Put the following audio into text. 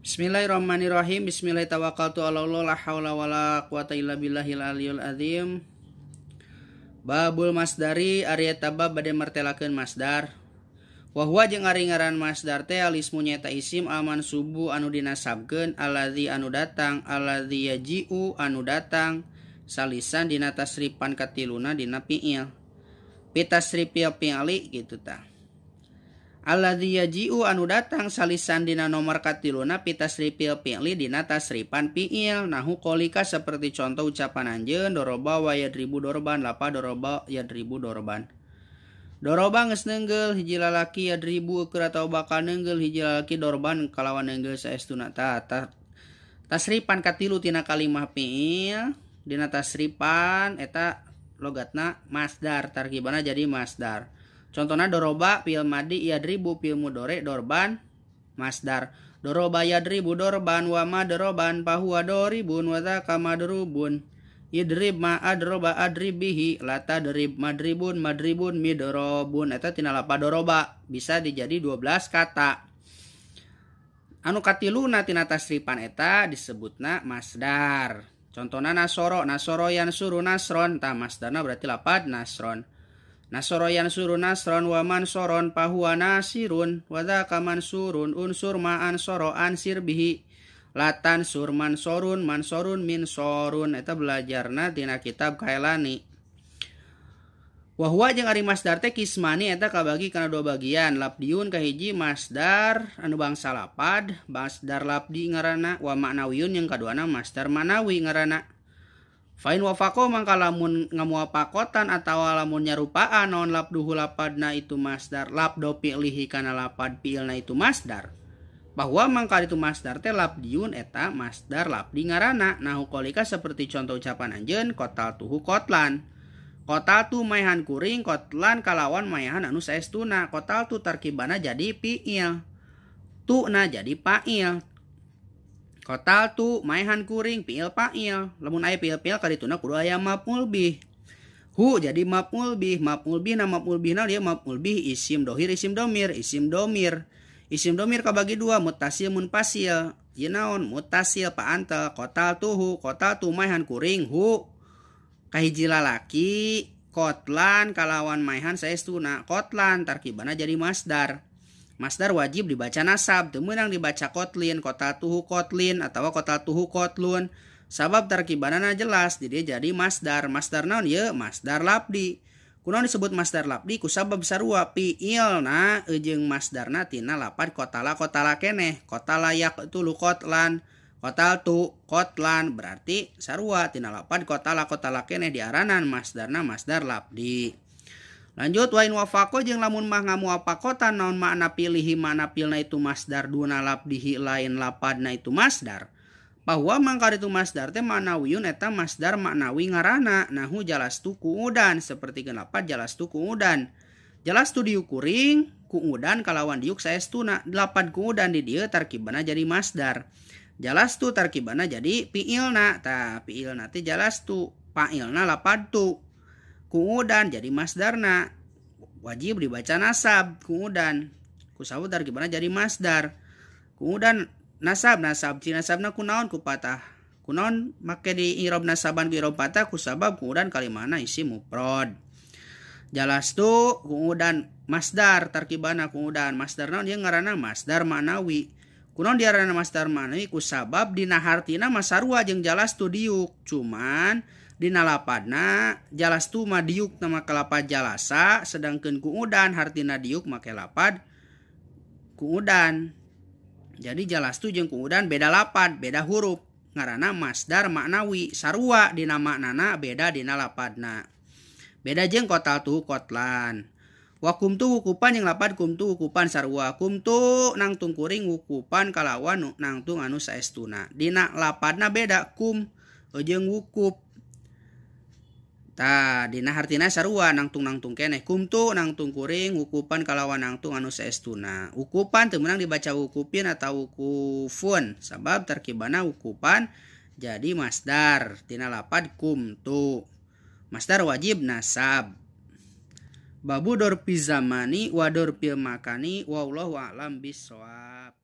Bismillahirrahmanirrahim. Bismillahirrahmanirrahim. La haula wala quwata illa billahil aliyul azim. Babul masdari ari eta bab bade martelakeun masdar. Wa huwa jeung ari ngaran masdar teh alismu nyaeta isim aman subuh anu dinasabkeun alladzi anu datang alladzi yaji'u anu datang salisan dina tasripan katiluna dina fi'il. Pitasripil fi'li gitu tah. Alladzi yaji'u anu datang salisan dina nomor katiluna pitasripil fi'li dina tasripan fi'il. Nahu kolika seperti contoh ucapan anjeun doroba wa yadribu dorban lapa doroba yadribu dorban. Doroba geus neunggeul hiji lalaki yadribu keur atawa bakal neunggeul hiji lalaki dorban kalawan neunggeul saestuna. Tah tasripan katilu tina kalimah fi'il dina tasripan eta logatna masdar tarkibana jadi masdar. Contohna doroba fi'il madi yadribu fi'il mudhari dorban masdar. Doroba yadribu dorban wa ma doroban fahuwa doribun wa dzaka madrubun. Idrib ma adroba adribihi la tadrib madribun madribun midrobun. Eta tina lapa doroba bisa dijadi 12 kata. Anu katiluna tina tasripan eta disebutna masdar. Contohna nasoro nasoro yansuru nasron tah masdarna berarti lapad nasron. Nasoro yansuru nasron wa mansoron fahuwa nasirun wa dzaka mansurun unsur ma ansoro ansir bihi latan sur mansorun mansorun min sorun. Eta belajarna tina kitab Kailani. Wa huwa jeung ari masdar teh kismani eta kabagi kana dua bagian. Labdiun kahiji masdar anu bangsa lapad masdar labdi ngaranna wa ma'nawiyun yang kaduana masdar ma'nawi ngaranna. Fain wafaqo mangka lamun ngamuapakotan atawa lamun nyarupaan naon labduhu lapadna itu masdar labdo fi'lihi kana lapad fi'ilna itu masdar. Bahwa mangka itu masdar teh labdiun eta masdar labdi ngaranna. Nahu kolika seperti contoh ucapan anjeun kotal tuhu kotlan. Kotal tu maehan kuring kotlan kalawan maehan anu saestuna. Kotal tu tarkibana jadi fi'il. Tu na jadi fa'il. Kotal tu maehan kuring fi'il fa'il. Lamun aya fi'il-fi'il kadituna kudu aya maf'ul bih. Hu jadi maf'ul bih, maf'ul bih na maf'ul bih na dia maf'ul bih isim dohir isim domir, isim domir. Isim domir kabagi dua mutasil munfasil. Ieu naon mutasil paantel kotal tuhu, kotal tu maehan kuring hu kahiji lalaki kotlan kalawan maehan saestuna. Kotlan tarkibana jadi masdar. Masdar wajib dibaca nasab, teu meunang dibaca kotlin, kotal tuhu kotlin atawa kotal tuhu kotlun. Sabab tarkibanana jelas, jadi masdar. Masdar naon ieu? Masdar labdi. Kunaon disebut masdar labdi? Kusabab sarua fi'ilna jeung masdarna tina lapad kotala kotala keneh. Kotala yaqtulu kotlan, kotal tu kotlan berarti sarua tina lapad kotala kotala keneh diaranan masdarna masdar labdi. Lanjut wain wafaqo jeung lamun mah ngamuapakotan naon makna pilihi makna pilna itu masdar duna labdihi lain lapadna itu masdar. Bahwa mangka itu masdar teh ma'nawiyun eta masdar ma'nawi ngaranna. Nahu jalastu kuudan seperti lapad jalastu kuudan. Jalastu diuk kuring kuudan kalawan diuk saestuna. Lapad kuudan di dieu tarkibana jadi masdar. Jalastu tarkibana jadi fi'ilna. Tah fi'ilna teh jalastu, fa'ilna lapad tu. Kuudan jadi masdarna wajib dibaca nasab kuudan kusabab tarkibana jadi masdar. Kuudan nasab nasab ci nasabna kunaon ku patah kunaon make di i'rob nasaban ku i'rob patah kusabab kuudan kalimahna isim mufrad. Jalastu kuudan masdar tarkibana kuudan masdar naon ieu ngaranna masdar ma'nawi. Kunaon diaranna masdar ma'nawi kusabab dina hartina masarua jeung jalastu diuk cuman dina lapadna jalastu mah diuk make lapad jalasa sedangkeun kuudan hartina diuk make lapad kuudan. Jadi jalastu jeung kuudan beda lapad, beda huruf. Ngaranna masdar ma'nawi, sarua dina maknana beda dina lapadna. Beda jeung kotal tu kotlan. Wa kumtu wukupan jeung lapad kumtu wukupan sarua. Kumtu nangtung kuring wukupan kalawan nangtung anu saestuna. Dina lapadna beda kum jeung wukup. Tah dina hartina sarua nangtung-nangtung keneh. Kumtu nangtung kuring wukupan kalawan nangtung anu saestuna. Wukupan teu meunang dibaca wukupin atau wukufun sabab tarkibana wukupan jadi masdar tina lapad kumtu. Masdar wajib nasab. Babu dorfi zamani wa dorfil makani wallahu a'lam bissawab.